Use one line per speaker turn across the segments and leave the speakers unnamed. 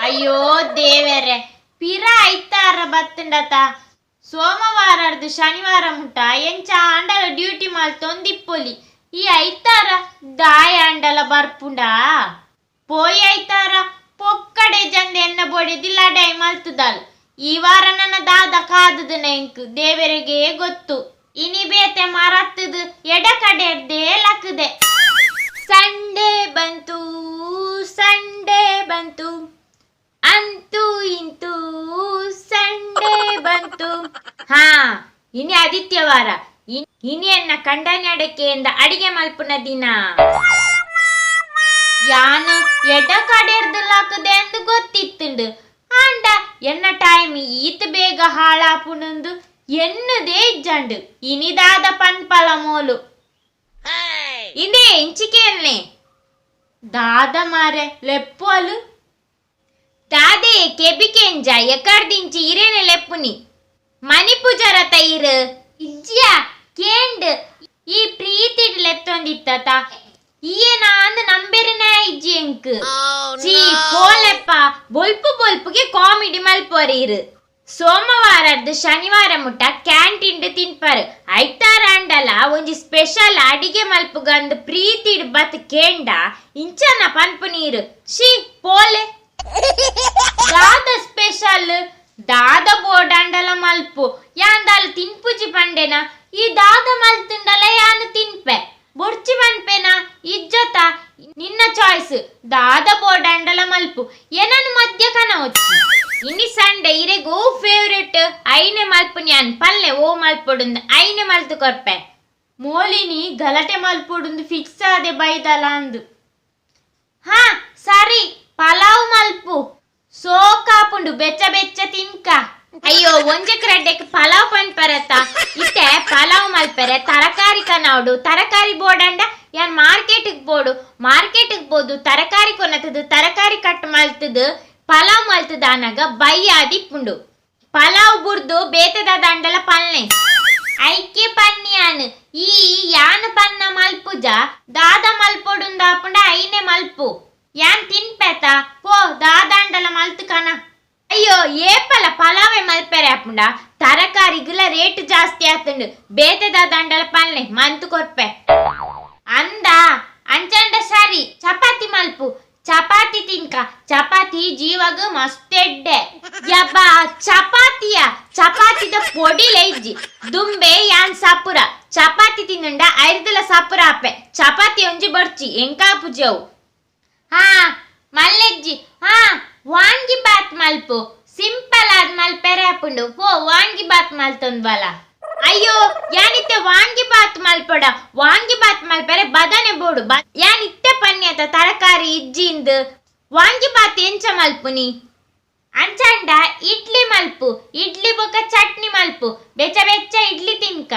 ಅಯ್ಯೋ ದೇವರೇ, ಪಿರ ಐತಾರ ಬತ್ತುಂಡತ. ಸೋಮವಾರರ್ದು ಶನಿವಾರ ಮುಟ್ಟ ಎಂಚ ಆಂಡಲ ಡ್ಯೂಟಿ ಮಲ್ತೊಂದಿಪ್ಪೊಲಿ. ಈ ಐತಾರ ದಾಯ ಆಂಡಲ ಬರ್ಪುಂಡಾ? ಪೋಯಿ ಐತಾರ ಪೊಕ್ಕಡೆ ಜಂದೆ ಎನ್ನ ಬೊಡೆದಿ ಲಡಾಯಿ ಮಲ್ತುದಾಲ್. ಈ ವಾರ ನನ್ನ ದಾದ ಕಾದದ ಎಂಕ್ ದೇವರಿಗೆ ಗೊತ್ತು. ಇನಿ ಬೇತೆ ಮರತ್ತದು ಎಡ ಕಡೆರ್ದೇ ಲಕ್ಕದೆ. ಸಂಡೇ ಬಂತು, ಸಂಡೇ ಬಂತು, ಅಂತೂ ಇಂತೂ ಸಂಡೇ ಬಂತು. ಹಾ, ಇನಿ ಆದಿತ್ಯವಾರ. ಇನಿ ಎನ್ನ ಕಂಡನಡಕೆಯಿಂದ ಅಡಿಗೆ ಮಲ್ಪುನ ದಿನ. ಯಾನ್ ಎಡ ಕಡೆರ್ದು ಲಾಕದೆ ಅಂದು ಗೊತ್ತಿತ್ತುಂಡು. ಆಂಡ ಎನ್ನ ಟೈಮ್ ಈತ್ ಬೇಗ ಹಾಳಾಪುಣಂದು ಎನ್ನುದೇ ಇಜ್ಜಂಡು. ಇನಿದಾದ ಪನ್ಪಲ ಮೋಲು. ಇಂದೇ ಇಂಚಿಕೇಲ್ನೆ ದಾದ ಮಾರೆ ಲೆಪ್ಪೋಲು? ದಾದೆ ಕೆಬಿಕೆಂಜ ಎಕರ್ದಿಂಚಿ ಇರೇನೆ ಲೆಪ್ಪುನಿ? ಮಣಿಪುಜರ ತೈರು ಇಜ್ಜಿಯ ಕೇಂಡ್. ಈ ಪ್ರೀತಿಡ್ ಲೆತ್ತೊಂದಿತ್ತ ಈಯೆ ನಾಂದ್ ನಂಬೆರಿನ ಇಜ್ಜಿ ಎಂಕ್. ಚೀ, ಪೋಲೆಪ್ಪ. ಬೊಲ್ಪು ಬೊಲ್ಪುಗೆ ಕಾಮಿಡಿ ಮಲ್ಪೊರೀರು. ಸೋಮವಾರದ್ದು ಶನಿವಾರ ಮುಟ್ಟ ಕ್ಯಾಂಟೀನ್ ತಿನ್ಪರು. ಐತಾರ ಆಂಡಲ ಒಂಜಿ ಸ್ಪೆಷಲ್ ಅಡಿಗೆ ಮಲ್ಪುಗಂದ್ ಪ್ರೀತಿಡ್ ಬತ್ ಕೇಂಡ ಇಂಚನ ಪನ್ಪು ನೀರು. She, ಪೋಲೆ. ದಾದ ಸ್ಪೆಷಲ್? ದಾದ ಬೋಡಾಂಡಲ ಮಲ್ಪು, ಯಾಂದಾಲ ತಿನ್ಪುಜಿ ಪಂಡೆನ? ಈ ದಾದ ಮಲ್ತುಂಡಲ ಯಾನ್ ತಿನ್ಪೆ. ಬೊರ್ಚಿ ಪನ್ಪೆನ? ಇಜ್ಜತ. ನಿನ್ನ ಚಾಯ್ಸ್. ದಾದ ಬೋಡಾಂಡಲ ಮಲ್ಪು, ಏನನು ಮಧ್ಯ ಕನವೊಚ್ಚಿ. ಇನಿ ಸಂಡೆ, ಇರೆಗ್ ಓ ಫೇವ್ರೆಟ್ ಐನೆ ಮಲ್ಪುನಿ ಯಾನ್. ಪಲ್ಲೆ ಓ ಮಲ್ಪೊಡುಂದು, ಐನೆ ಮಲ್ತು ಕೊರ್ಪೆ. ಮೋಲಿನಿ ಗಲಾಟೆ ಮಲ್ಪೊಡುಂದು ಫಿಕ್ಸ್ ಆದೆ ಬೈದಲ ಅಂದು. ಹಾ, ಸರಿ, ಪಲಾವ್ ಮಲ್ಪು. ಸೋಕಾಪುಂಡು, ಬೆಚ್ಚ ಬೆಚ್ಚ ತಿನ್ಕ. ಅಯ್ಯೋ, ಒಂಜೆಕ್ ರಡ್ಡೆಕ್ ಪಲಾವ್ ಪನ್ಪರತ್ತ? ಇತ್ತೆ ಪಲಾವ್ ಮಲ್ಪೆರೆ ತರಕಾರಿ ಕನಾವಡು. ತರಕಾರಿ ಬೋಡಂಡ ಯಾನ್ ಮಾರ್ಕೆಟ್ಗ್ ಬೋಡು. ಮಾರ್ಕೆಟ್ಗ್ ಪೋದು ತರಕಾರಿ ಕೊನತದು, ತರಕಾರಿ ಕಟ್ ಮಲ್ತದು ಪಲಾವ್ ಮಲ್ತದ ಅನಗ ಬಯ್ಯಾದಿಪ್ಪುಂಡು. ಪಲಾವ್ ಬುರ್ದು ಬೇತೆದ ದಂಡಲ ಪಲ್ನೆ. ಐಕೆ ಪನ್ಯಾನ್, ಈ ಯಾನ್ ಪನ್ನ ಮಲ್ಪುಜ. ದಾದ ಮಲ್ಪೊಡುಂದಾಪುಂಡ ಐನೆ ಮಲ್ಪು, ಯಾನ್ ತಿನ್ಪೆತ. ಪೋ, ದಾದಾಂಡಲ ಮಲ್ತು ಕನ. ಅಯ್ಯೋ, ಏಪಲ ಪಲಾವೆ ಮಲ್ಪೆರೆ ಆಪುಂಡ? ತರಕಾರಿಗುಲ ರೇಟ್ ಜಾಸ್ತಿ ಆತುಂಡು. ಬೇತೆ ದಾದಾಂಡಲ ಪಲ್ನೆ, ಮಂತು ಕೊರ್ಪೆ. ಅಂದ? ಅಂಚಂಡ ಸರಿ, ಚಪಾತಿ ಮಲ್ಪು, ಚಪಾತಿ ತಿನ್ಕ. ಚಪಾತಿ ಜೀವಗ್ ಮಸ್ತ್ ಎಡ್ಡೆ. ಯಬ್ಬಾ, ಚಪಾತಿಯ? ಚಪಾತಿದ ಪೊಡಿಲ ಇಜ್ಜಿ. ದುಂಬೆ ಯಾನ್ ಸಪುರ. ಚಪಾತಿ ತಿನ್ನುಂಡ ಐರ್ದಲ ಸಪುರ ಆಪೆ. ಚಪಾತಿ ಒಂಜಿ ಬೊರ್ಚಿ, ಎಂಕಾಪುಜಿ ಅವು. ಹಾ, ಮಲ್ಲೆಜ್ಜಿ. ಹಾ, ವಾಂಗಿ ಬಾತ್ ಮಲ್ಪು. ಸಿಂಪಲ್ ಆದ್ ಮಲ್ಪೆರೆ ಆಪುಂಡು. ಪೋ, ವಾಂಗಿ ಬಾತ್ ಮಲ್ತೊಂದ್ ಬಲ. ಅಯ್ಯೋ, ಯಾನಿತ್ತೆ ವಾಂಗಿ ಬಾತ್ ಮಲ್ಪೊಡ? ವಾಂಗಿ ಬಾತ್ ಮಲ್ಪೆರೆ ಬದನೆ ಬೋಡು. ಯಾನ್ ಇತ್ತೆ ಪನ್ಯತ ತರಕಾರಿ ಇಜ್ಜಿಂದ್. ವಾಂಗಿ ಬಾತ್ ಎಂಚ ಮಲ್ಪುನಿ? ಅಂಚಂಡ ಇಡ್ಲಿ ಮಲ್ಪು. ಇಡ್ಲಿ ಬೊಕ್ಕ ಚಟ್ನಿ ಮಲ್ಪು. ಬೆಚ್ಚ ಬೆಚ್ಚ ಇಡ್ಲಿ ತಿನ್ಕ.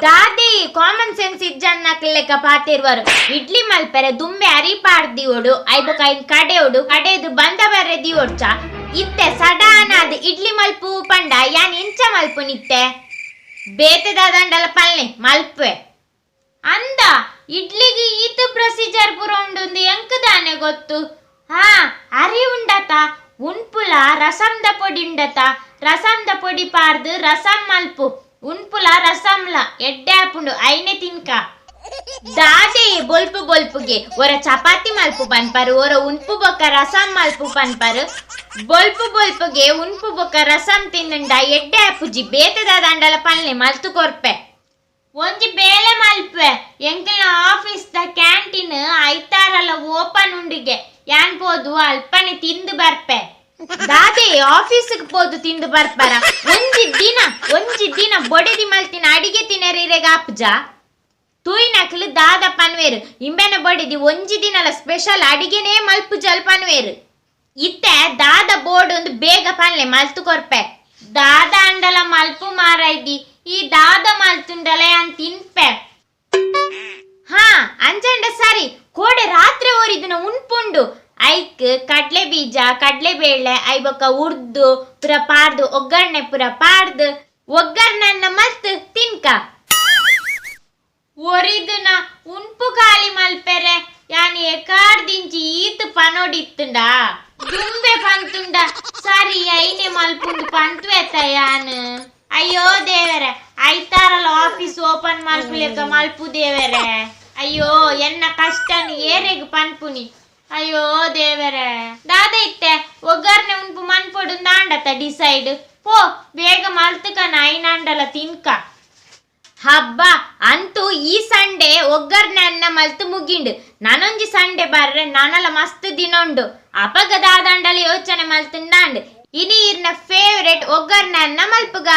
ದಾದೆ ಕಾಮನ್ ಸೆನ್ಸ್ ಇಜ್ಜನ್ನಕ್ಲೆಕ್ಕ ಪಾತೆರುವರು. ಇಡ್ಲಿ ಮಲ್ಪೆರೆ ದುಂಬೆ ಅರಿ ಪಾಡ್ದಿವೊಡು, ಐಬೊಕ ಐನ್ ಕಡೆಯೋಡು, ಕಡೆದು ಬಂದ ಬರ್ರೆ ದಿವೊಡ್ಚ. ಇತ್ತೆ ಸಡಾನಾದ್ ಇಡ್ಲಿ ಮಲ್ಪು ಪಂಡ ಯಾನ್ ಎಂಚ ಮಲ್ಪುನಿತ್ತೆ? ಬೇತೆ ದಾದಂಡಲ ಪಲ್ನೆ, ಮಲ್ಪೆ. ಅಂದ, ಇಡ್ಲಿಗೆ ಈತ್ ಪ್ರೊಸೀಜರ್ ಪೂರ ಉಂಡುಂದು ಎಂಕ್ ದಾನೆ ಗೊತ್ತು? ಹಾ, ಅರಿ ಉಂಡತ? ಉನ್ಪುಲ ರಸಂದ ಪೊಡಿ ಉಂಡತ? ರಸಂದ ಪೊಡಿ ಪಾರ್ದು ರಸಂ ಮಲ್ಪು. ಉನ್ಪುಲ ರಸಂಲ ಎಡ್ಡೆ ಆಪುಂಡು, ಐನೆ ತಿನ್ಕ. ದಾದೆ ಬೊಲ್ಪು ಬೊಲ್ಪುಗೆ ಒರ ಚಪಾತಿ ಮಲ್ಪು ಪನ್ಪರು, ಒರ ಉನ್ಪು ಬೊಕ್ಕ ರಸಂ ಮಲ್ಪು ಪನ್ಪರು. ಬೊಲ್ಪು ಬೊಲ್ಪುಗೆ ಉನ್ಪು ಬೊಕ್ಕ ರಸಂ ತಿನ್ನುಂಡ ಎಡ್ಡೆ ಆಪುಜಿ. ಬೇತೆ ದಾದಂಡಲ ಪಲ್ನೆ, ಮಲ್ತು ಕೊರ್ಪೆ. ಒಂಜಿ ಬೇಲೆ ಮಲ್ಪೆ. ಎಂಕಲ್ನ ಆಫೀಸ್ ದ ಕ್ಯಾಂಟೀನ್ ಐತಾರಲ ಓಪನ್ ಉಂಡಿಗೆ. ಯಾನ್ ಪೋದು ಅಲ್ಪನೆ ತಿಂದು ಬರ್ಪೆ. ದಾದೆ, ಆಫೀಸ್ಗೆ ಪೋದು ತಿಂದು ಬರ್ಪರ? ಒಂಜಿ ದಿನ, ಒಂಜಿ ದಿನ ಬೊಡೆದಿ ಮಲ್ತಿನ ಅಡಿಗೆ ತಿನರಿರೆಗ ಆಪುಜ? ತೂಯಿನಕ್ಲು ದಾದ ಪನ್ವೇರು? ಇಂಬೆನ ಬೊಡೆದಿ ಒಂಜಿ ದಿನಲ ಸ್ಪೆಷಲ್ ಅಡಿಗೆನೇ ಮಲ್ಪುಜಲ್ ಪನ್ವೇರು. ಇತ್ತೆ ದಾದ ಬೋರ್ಡ್ ಒಂದು ಬೇಗ ಪನ್ಲೆ, ಮಲ್ತು ಕೊರ್ಪೆ. ದಾದ ಅಂಡಲ ಮಲ್ಪು ಮಾರೈದಿ. ಈ ದಾದ ಮಲ್ತುಂಡಲ ಯಾನ್ ತಿನ್ಪೆ. ಹಾ, ಅಂಚಂಡ ಸರಿ, ಕೋಡೆ ರಾತ್ರಿ ಓರಿದಿನ ಉನ್ಪುಂಡು. ಐಕ್ ಕಡ್ಲೆ ಬೀಜ, ಕಡ್ಲೆ ಬೇಳೆ, ಐಬೊಕ್ಕ ಉರ್ದು ಪುರ ಪಾಡ್ದು, ಒಗ್ಗರಣೆ ಪುರ ಪಾಡ್ದು ಒಗ್ಗರಣೆನ್ನ ಮಲ್ತ್ ತಿನ್ಕ. ಒರಿದುನ ಉನ್ಪು ಖಾಲಿ ಮಲ್ಪೆರೆ ಯಾನ್ ಎಕಾರ್ದಿಂಚಿ ಈತ್ ಪನೊಡಿತ್ತುಂಡ? ದುಂಬೆ ಪಂತುಂಡ ಸರಿ ಐನೆ ಮಲ್ಪುಂಡು ಪಂತುವೆತ ಯಾನ್. ಅಯ್ಯೋ ದೇವರೆ, ಐತಾರಲ ಆಫೀಸ್ ಓಪನ್ ಮಲ್ಪುಲೆಕ ಮಲ್ಪು ದೇವರೆ. ಅಯ್ಯೋ ಎನ್ನ ಕಷ್ಟನ್ ಏರೆಗ್ ಪನ್ಪುನಿ. ಅಯ್ಯೋ ದೇವರೆ, ದಾದ ಇತ್ತೆ ಒಗ್ಗರ್ನೆ ಉನ್ಪು ಮನ್ಪೊಡು ದಾಂಡತ ಡಿಸೈಡ್. ಪೋ ಬೇಗ ಮಲ್ತುಕನ ಐನಾಂಡಲ ತಿನ್ಕ. ಹಬ್ಬ ಅಂತೂ ಈ ಸಂಡೆ ಒಗ್ಗರ್ನೆ ಅನ್ನ ಮಲ್ತು ಮುಗಿಂಡು. ನಾನೊಂಜಿ ಸಂಡೆ ಬರ್ರೆ ನಾನಲ ಮಸ್ತ್ ದಿನ ಉಂಡು. ಅಪಗ ದಾದಾಂಡಲ ಯೋಚನೆ ಮಲ್ತುಂಡಾಂಡ್. ಇನಿ ಇರ್ನ ಫೇವರೇಟ್ ಒಗ್ಗರ್ನೆ ಅನ್ನ ಮಲ್ಪುಗ.